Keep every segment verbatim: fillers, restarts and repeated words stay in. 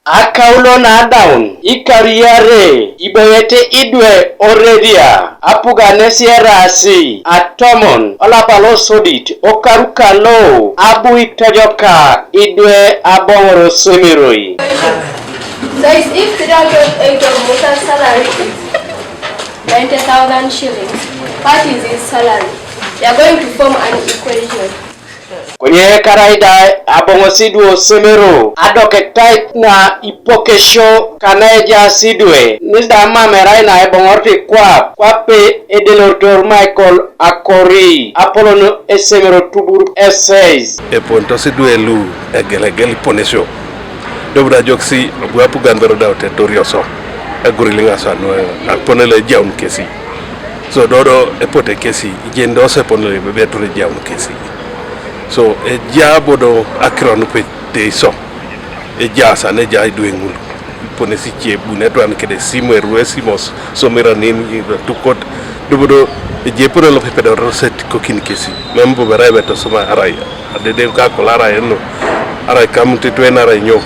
Akaulo na adaun ikariare iboyete idwe oreria apuganesi erasi atomon olapa losodit okaru kalo abu itojoka idwe abong'oro semeroi. So it's if three hundred eight of Musa's salary is ninety thousand shillings, what is his salary? They are going to form an equation. Konye karaida abong'osi duo semero adoketait na ipokesho kana ejaasi dwe nisda mamerai na ebong'orti kwap kwape edelortor Michael Akori apolon esemero tubur eseis. Epontosi dwe lu egelegel iponesio. Dobda joksi abu apugan bero da otetori oso. Aguri ling'aso anu apone le jaun kesi. So dodo epote kesi ijendo ose pone le bebe tore jaun kesi. So eja bodo akironu pe te iso. Eja sane eja idwe ng'ulu. Pone si chie bune dwan kede simu erue simos somira nini tukot. Dobodo eje pone lo pepe doro set kokin kesi. Membo bera ebe to soma arai. Adede ka kolara eno. Arai kam titwe na arai nyo.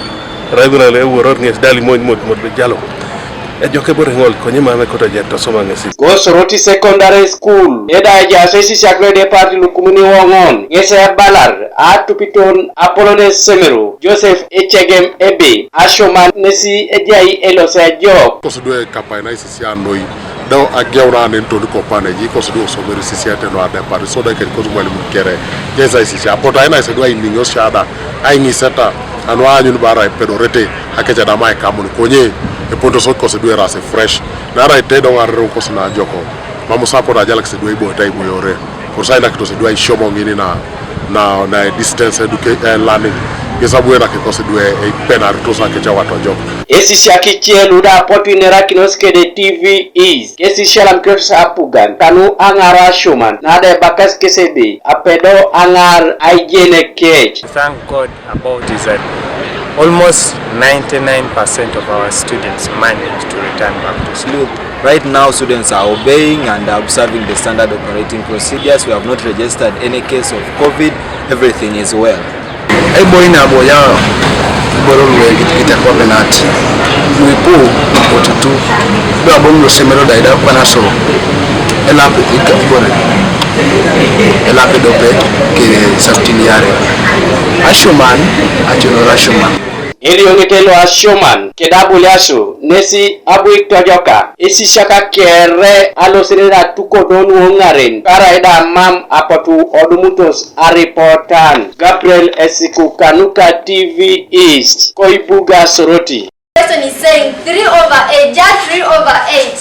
Arai guna le woro nges dali moj moj moj be jalo. Ejoke bore ng'ol konye mame koto je to soma ngesi. Go Soroti Secondary School. Eda eja sesi siakre de parti lukumuni wong'on. Ngese balar atupiton apolone semero Joseph Echegem Ebe ashoman nesi ejai elose ajok. Kosudwe kapai na isisia noi. Dau ageu na nen toni kopane ji kosudwe osomeri sisia teno adepar so da ken kosu mwalimu kere. Jesa isisia pota ina isedwa iningo shada. Ai ni seta anwa anyun bara pedorete akecha da mai kamun konye. Eponto so kosudwe rase fresh. Na ara ite dong arro kosna joko. Mamu support ajala kisedwa ibo tai ibo yore. Por sa ina kito sedwa ishomo ngini na na na distance education, eh, learning. Gesa buena ke kose dwe e pena to sa ke chawa to jok. Esi siaki chielu da potu inera kinos kede T V is. Kesi shalam kinos apugan kanu ang'ar ashoman na de bakas kesebe apedo ang'ar aijene kech. Thank God about is that almost ninety-nine percent of our students managed to return back to school. Look, right now students are obeying and observing the standard operating procedures. We have not registered any case of COVID. Everything is well. Ai boy na boya boro lwe gita kwa penati. Mwipu otutu. Dwa bom lo semero da ida kwa naso. Elape ika bore. Elape dope ke saptini yare. Ashoman, achono ashoman. Eliong'ete lo ashoman kedabuli asu nesi abu itojoka esisiaka kere alosirira tukodon wong'aren karaida mam apotu odumutos aripotan. Gabriel Esiku kanuka T V East koibuga Soroti. Question is saying three over eight, just three over eight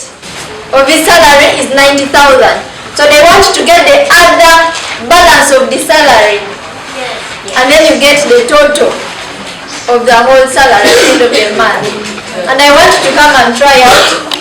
of his salary is ninety thousand. So they want to get the other balance of the salary. And then you get the total of the whole salary at the end of the month. And I want to come and try out